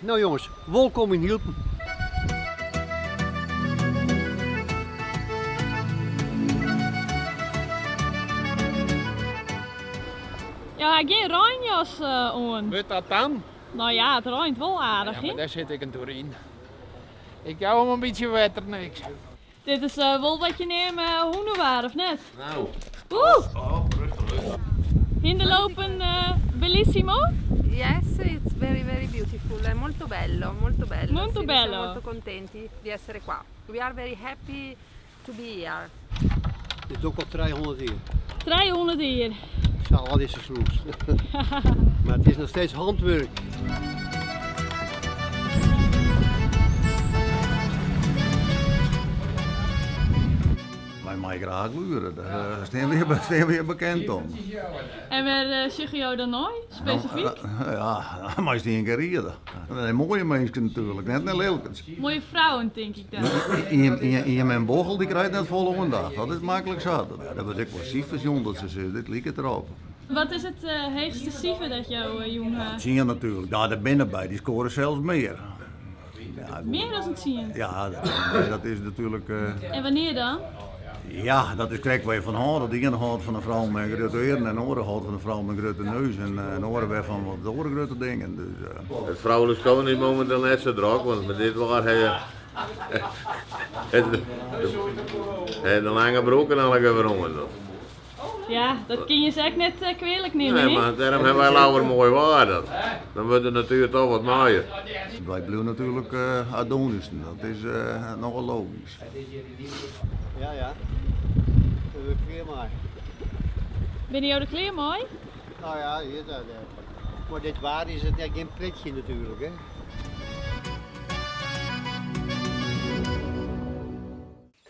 Nou jongens, wolkom yn Hylpen. Jo ha gjin reinjas oan. Wurdt dat dan? No ja, it reint wol aardich. Ja, mar dêr sit ik in toer yn. Ik jou him in bytsje wetter, niks. Dit is wol wat je neame hûnewaar, of net? Nou. Oeh! Oh, rustig. Hinderlopen bellissimo? Yes, it's very very beautiful. È molto bello, molto bello. Molto Sì, bello. Siamo molto contenti di essere qua. We are very happy to be here. Dit doe ik al 300 jier. 300 jier. Sa âld is de slûs. Mar it is noch steeds handwurk. Wy meie graach gluren, dêr stean wy bekend om. En wêr sjogge jo dan nei, spesifyk? Ja, meist ien kear riede. Nei moaie minsken natuerlik, net nei lilkens. Moaie frouwen tink ik dan. Ien mei in bochel dy krijt net folle oandacht, dat is maklik sa. Der wurdt ek wol sifers jûn dat se sizze, dit liket derop. Wat is it heechste sifer dat jo jûn ha? Tsien natuerlik. Ja, der binne by, dy skoare sels mear. Mear as in tsien? Ja, dat is natuerlik. En wannear dan? Ja, dat is krekt wêr je fan hâlde. De iene hâldt fan in frou mei grutte earen en de oare hâldt fan in frou mei grutte neus en de oare wer fan wat oare grutte dingen. Dus. It froulik skowen is mominteel net sa drok, want mei dit waar ha je de lange broeken allegear wer oan. Ja, dat kin je se ek net kwealik nimme. Nee, mar dêrom ha wy leaver moai waar. Dat. Dan wurdt de natuer toch wat moaier. Wy bliuwe natuerlik Adonissen, dat is nochal logysk. Ja, ja. Dêr wurd ik klear mei. Binne jo der klear mei? Nou ja, hier, dat, mei dit waar is it net gjin pretsje natuerlik, hè.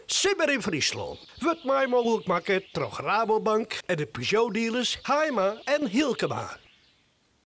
Simmer yn Fryslân wurdt mei mooglik makke troch Rabobank en de Peugeot-dealers Haaima en Hylkema.